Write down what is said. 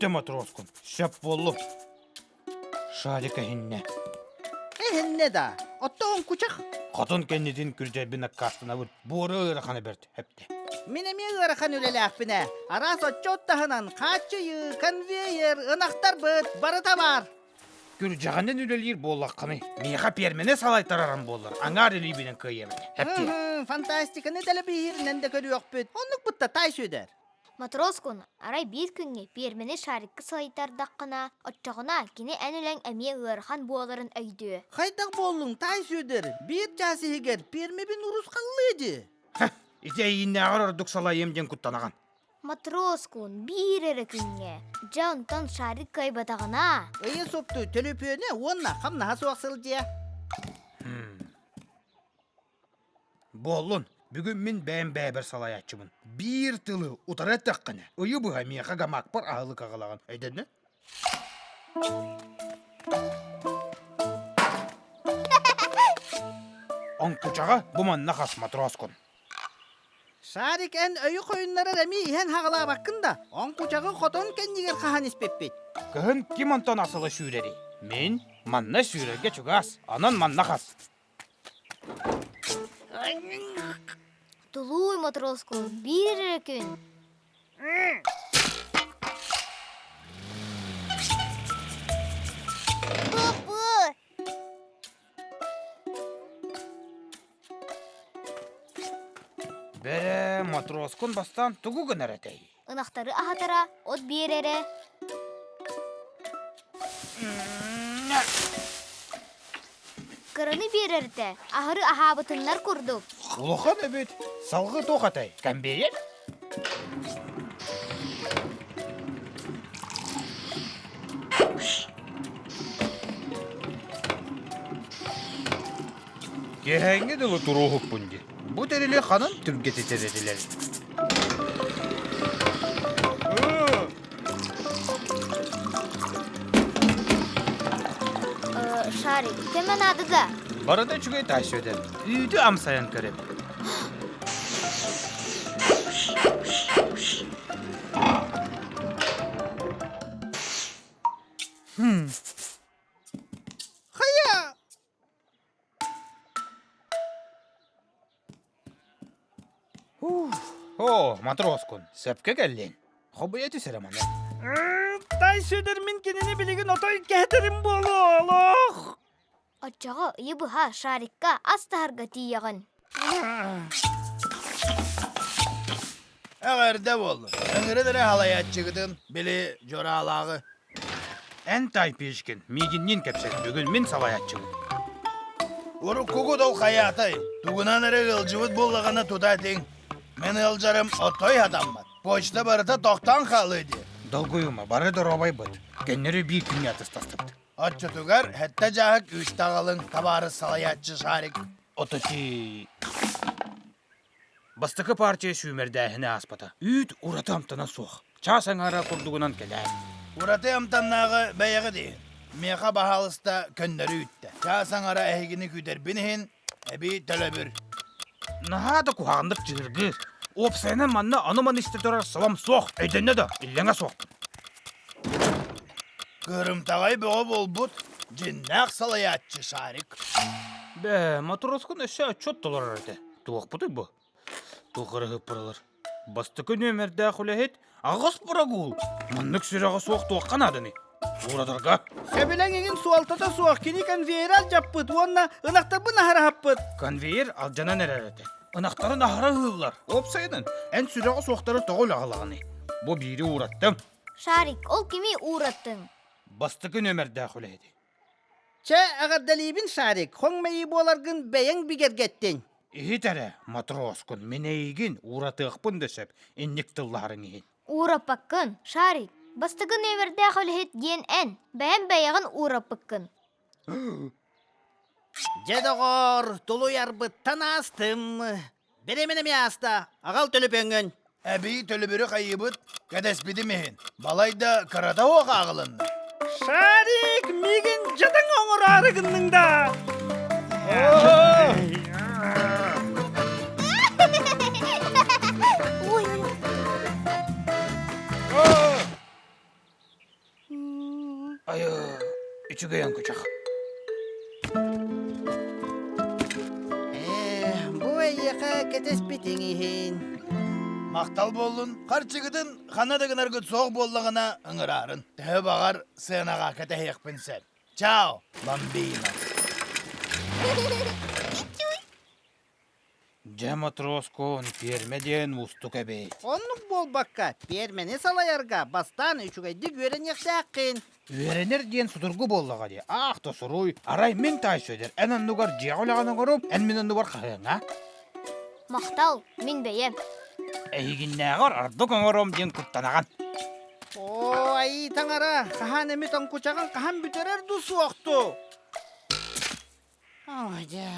Бүттэ Матроскун, сөп буоллум. Шарик эһиннэ. Эһиннэ да, оттон кучах. Хотон кэннитин күрдьэрбин аккаастанабын. Буора ыарахана бэрт, эптэ. Мин эмиэ ыарахан үлэлээхпин ээ. Араас отчуот таһынан хааччыйыы, конвейер, ынахтарбыт барыта баар. Күрдьэҕинэн үлэлиир буоллаххыный, миэхэ пиэрмэни салайтарарым буоллар, аҥаар илиибинэн кыайыам этэ. Эптиэ. Фантастиканы тэлэбииһиринэн да көрүөхпүт. Оннук бутта таай сүөдэр. Матроскун, арай биир күҥҥэ пиэрмэни шарикка салайтардаххына, оччоҕуна кини эн үлэҥ эмиэ ыарахан буоларын өйдүө. Хайдах буоллуҥ, таай Сүөдэр? Биир чаас иһигэр пиэрмэбин урусхаллыы дии. Ити эйииннээҕэр ордук салайыам диэн куттанаҕын. Матроскун, биир эрэ күҥҥэ. Дьэ онтон шарик кыайбатаҕына. Ыйы супту төлөпүөнэ уонна хамнаһа суох сылдьыа. Буоллун, бүгүн мин бэйэм бэйэбэр салайааччыбын. Биир тылы утары эттэххинэ, ыйы быһа миэхэ гамакпар аһылык аҕалаҕын, өйдөннө? Оҥкучаҕа бу манна хас матроскун. Шарик эн өйү хойуннарар эмиэ иһэн хаҕалаабаккын да, оҥкучаҕы хотон кэннигэр хаһан испиппит. Кыһын ким онтон асыла сүүрэрий? Мин манна сүүрэргэ чугас, онон манна хас. Тулуй, Мотроску, биир эрэ күн. Пу-пу! Бэрэ, Матроскун бастаан тугу гынар этэй? Ынахтары аһатара, от биэрэрэ. Кыраны биэрэртэ, аһары аһаабытыннар курдук. Улахан эбит. Салгыы туох этэй? Конвейер? Киэһээҥҥи дылы туруоһукпун дии. Бу тэрили ханан түргэтитэр этилэр? Шарик, көмө наада да? Барыта үчүгэй таай Сүөдэр. Үүтү амсайан көрөбүн. Хайа! Оо, матроскун, сөпкө кэллиҥ. Хобуйа түс эрэ маны. Тай Сүөдэр мин кинини билигин отой кэһэтэрим буолуо, олох! Оччоҕо ыйы быһа шарикка ас таһарга тиийэҕин. Эҕэрдэ буоллун. Ыҥырын эрэ халайааччыгытын, били дьураалааҕы. Эн Тайпишкин, миигинниин кэпсэт, бүгүн мин салайааччыбын. Уруккугут ол хайаатай? Тугунан эрэ ыалдьыбыт буоллаҕына тута этиҥ. Мин ыалдьарым отой хатаммат. Почта барыта тохтоон хаалыа дии. Долгуйума, бары доруобайбыт. Көннөрү биир күҥҥэ атыстастыбыт. Оччотугар сэттэ дьааһык үүттэ аҕалыҥ, табаарыс салайааччы Шарик. Ототи Бастакы партия сүүмэрдээһини ааспата. Үүт ураты амтана суох. Чаас аҥаара курдугунан кэлээр. Ураты амтаннааҕы бэйэҕит иһин. Миэхэ баһаалыста көннөрү үүттэ. Чаас аҥара эһигини күүтэрбин иһин эбии төлөбүр. Наһаа да куһаҕаннык чыыргыыр. Уопсайынан манна ону-маны истэ турар солом суох, өйдөннө да, иллэҥэ суохпун. Кырымтаҕай бөҕө буолбут дьиннээх салайааччы Шарик. Бээ, матроскун өссө отчуот толорор этэ. Туохпутуй бу? Туох ырыһыппыралар? Бастакы нүөмэрдээх үлэһит аҕыс прогул. Маннык сүрэҕэ суох туохха нааданый? Ууратарга. Сөбүлэҥ иҥин суолтата суох кини конвейер алдьаппыт уонна ынахтарбын аһараһаппыт. Конвейер алдьанан эрэр этэ. Ынахтарын аһара ыһыыллар. Уопсайынан, эн сүрэҕэ суохтары тоҕо үлэҕэлэҕиний? Бу биири уураттым. Шарик, ол кими уураттыҥ? Бастакы нүөмэрдээх үлэһити. Чэ, эҕэрдэлиибин, Шарик, хоҥ мэйии буоларгын бэйэҥ бигэргэттиҥ. Иһит эрэ, матроскун, мин эйигин ууратыахпын да сөп, инник тыллаһарыҥ иһин. Уураппаккын, Шарик, бастакы нүөмэрдээх үлэһит диэн эн, бэйэм бэйэҕин уураппыккын. Дьэ, доҕоор, тулуйарбыттан аастым. Бириэмэн эмиэ ааста, аҕал төлөпүөҥҥүн. Эбии төлөбүрү хайыыбыт, кэтэспитим иһин, балайда кырата суох ааҕылынна. Шарик, миигин дьадаҥ оҥороору гынныҥ да? Ой. үчүгэй оҥкучах. Ээ, бу эйиэхэ кэтэспитиҥ иһин. Махтал буоллун, харчыгытын ханна да гынаргыт суох буоллаҕына ыҥыраарын. Төһө баҕар сыанаҕа кэтэһиэхпин сөп. Чао, бомбино. Дьэ, Матроскун, пиэрмэ диэн уустук эбит. Оннук буолбакка, пиэрмэни салайарга бастаан үчүгэйдик үөрэниэхтээххин. Үөрэнэр диэн судургу буоллаҕа дии. Аах да суруй, арай мин таай Сүөдэр, эн оннугар дьиэҕэ үлэҕин оҥоруом, эн мин оннубар хаһыаҥа. Махтал, мин бэйэм. Эһигиннээҕэр ордук оҥоруом диэн куттанаҕын. Оо, айыы таҥара, хаһан эмит оҥкучаҕын хаһан бүтэрэр дуу суохту? Оо, дьэ.